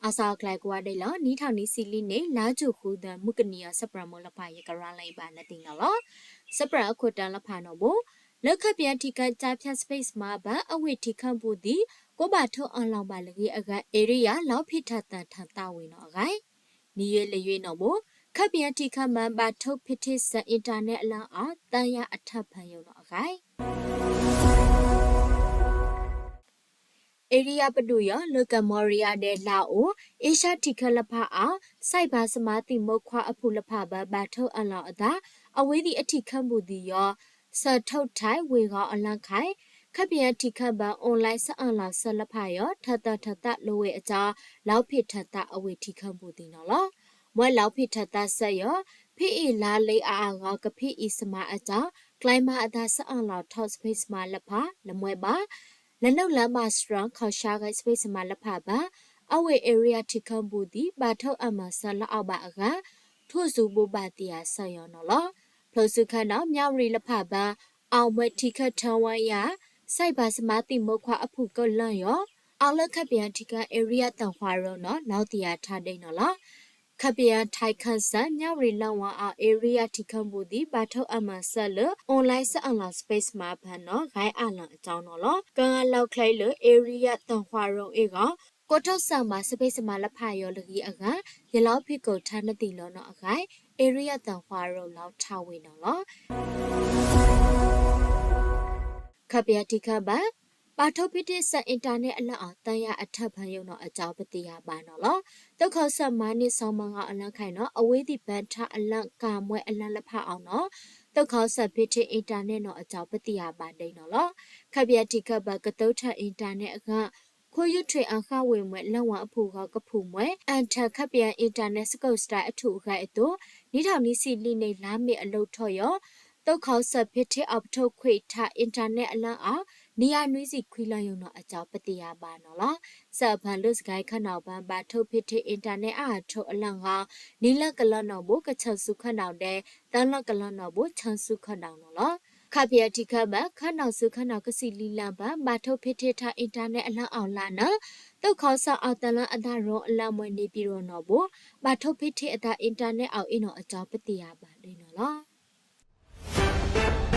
ဘၣ်ဆၣ်အကျဲကွၢ်ဒဲးလီၤ နံၣ်ထီၣ်နံၣ်ဆံလံန့ၣ် လါယူၤဃုသၢ မုၢ်ကနံၤအံၤ ဆၢပြၢမုၢ်လၢဖးယကရၢလၢအံၤဘၣ်နသ့ၣ်နီၤလီၤ. ဆၢပြၢအခိၣ်တၢ်လၢဖးနီၤဘိ, လၢခၢၣ်ပယၣ်ထံခၢၣ်ကၠါဖၠၣ် space မးဘၣ် အဝ့ၢ်ထံခၢၣ်ပူၤသံ ကိးဘၣ်ထိၣ်အၣ်လီၤဘၣ်လၢဂ့ၤအဂၤ area လီၤဖံးထၢၣ်သၣ်ထၢၣ်သၣ်ဝံၤနီၤအဂၤ နံၣ်ယွဲၢ်လၢယွဲၢ်နီၤဘိ, ခၢၣ်ပယၣ်ထံခၢၣ်မး ဘၣ်ထိၣ်ဖံးထံးစၢ internet အလၢအီၤ သၢယၤအထၢၣ်ဖၢယိာ်နီၤအဂၤ area ပဒိၣ်ယီၤ လၢကမီၤရံယါဒဲး လါအိၣ် အ့ရှၢၣ်ထံခၢၣ်လၢဖးအါ စဲးဘၣ်စမါသံၣ်မိၢ်ခွါအဖုၣ်လၢဖးဘၢ ဘၣ်ထိၣ်အၣ်လီၤအသး အဝဲသ့ၣ်အထံခၢၣ်ပူၤသံယီၤ စၢထိၣ်ထဲး ဝ့ၢ်ဂီၤအလၢခါ ခၢၣ်ပယၣ်ထံခၢၣ်ဘၢ online စၢအၣ်လီၤစၢလၢဖးယီၤ ထၢၣ်သၣ်ထၢၣ်သၣ်လိဝဲအကၠီ လီၤဖံးထၢၣ်သၣ်အဝ့ၢ်ထံခၢၣ်ပူၤသံနီၤလီၤ. မွဲလီၤဖံးထၢၣ်သၣ်စၢယီၤ ဖဲအံၤလါလၢအါအါဂီၤ ကဖဲအံၤစမါအကၠီ ကျဲမၤအသးစၢအၣ်လီၤထီၣ် space မးလၢဖး လၢမွဲဘၣ် လၢနုာ်လၢမၤစှၤ ခီၣ်ဆၢဂဲ space မးလၢဖးဘၢ အဝ့ၢ် area ထံခၢၣ်ပူၤသံ ဘၣ်ထိၣ်အၣ်မၤစၢလၢအီၤဘၣ်အဂၤ ထိၣ်စူၤဘိးဘၣ်သ့ၣ်အါစၢယီၤနီၤလီၤ. ဖျိစုခၢၣ်နီၤ မၠၣ်ဝတံၣ်လၢဖးဘၢ အီၣ်မွဲထံခၢၣ်ထၢဝါယၤ စဲးဘၣ်စမါသံၣ်မိၢ်ခွါအဖုၣ်ကလၢယီၤ အီၣ်လၢခၢၣ်ပယၣ်ထံခၢၣ် area သၣ်ဃီရိၤနီၤ လီၤသ့ၣ်အါထါဒဲးနီၤလီၤ. ခၢၣ်ပယၣ်ထံခၢၣ်စၢ မၠၣ်ဝတံၣ်လၢဝါအီၣ် area ထံခၢၣ်ပူၤသံ ဘၣ်ထိၣ်အၣ်မၤစၢလၢ online စၢအၣ်လီၤ space မးဖးနီၤ ဂဲၤအၣ်လီၤအကၠီနီၤလီၤ. ကဂၤလီၤချ့လၢ area သၣ်ဃီရိၤအ့ၣ်ဂီၤ ကိးထီၣ်စၢမး space မးလၢဖးယီၤလၢဂ့ၤအဂၤ ယလီၤဖံးကိာ်ထါနသံၣ်လီၤနီၤအဂၤ area သၣ်ဃီရိၤလီၤထါဝံၤနီၤလီၤ. ခၢၣ်ပယၣ်ထံခၢၣ်ဘၢ ဘၣ်ထိၣ်ဖံးထံးစၢ internet အလၢအီၤ သၢယၤအထၢၣ်ဖၢယိာ်နီၤအကၠီ ပသ့ၣ်ညါဘၣ်နီၤလီၤ. သုးခီၣ်စၢမၤန့ၢ် စီၤမၤဂီၤအလၢခါအံၤနီၤ အဝဲသ့ၣ်ပၢထါအလၢကၤမွဲအလၢလၢဖးအီၤနီၤ သုးခီၣ်စၢဖံးထံး internet နီၤအကၠီ ပသ့ၣ်ညါဘၣ်ဒဲးနီၤလီၤ. ခၢၣ်ပယၣ်ထံခၢၣ်ဘၢ ကတိၤထၢၣ် internet အဂၤ ခိယုၢ်ထွံၣ်အဃၣ်ဝ့ၢ်မွဲ လၢဝၤအဖုၣ်ဂီၤကဖုၣ်မွဲ အၣ်ထၢၣ် ခၢၣ်ပယၣ် internet စကိးစတၢးအထူၣ်အဂၤအသိး နံၣ်ထီၣ်နံၣ်ဆံလံန့ၣ် လါမ့ၤအလိၣ်ထီၣ်ယီၤ သုးခီၣ်စၢဖံးထံးအီၤပထိၣ်ခွံၣ်ထး internet အလၢအီၤ နံၣ်ယၤနွံဆံခွံလီၤယိာ်နီၤအကၠီ ပသ့ၣ်ညါဘၣ်နီၤလီၤ. စၢဖၢလၢစကဲခၢၣ်နီၤဘၢ ဘၣ်ထိၣ်ဖံးထံး internet အါအထီၣ်အလၢအီၤ နံၣ်လၢကလီနီၤဘိ ကဆၢၣ်စူၤခၢၣ်နီၤဒဲး သၢလၢကလီနီၤဘိ ဆၢၣ်စူၤခၢၣ်နီၤနီၤလီၤ. ခၢၣ်ပယၣ်ထံခၢၣ်ဘၢ ခၢၣ်နီၤစူၤခၢၣ်နီၤကစံၣ်လံလၢဘၢ ဘၣ်ထိၣ်ဖံးထံးထး internet အလၢအီၤလၢနၤ သုးခီၣ်စၢအီၤသၢလၢအသးရိအလၢမွဲန့ၣ်ပံၤရိနီၤဘိ ဘၣ်ထိၣ်ဖံးထံးအသး internet အီၤအ့ၣ်နီၤအကၠီ ပသ့ၣ်ညါဘၣ်ဒဲးနီၤလီၤ.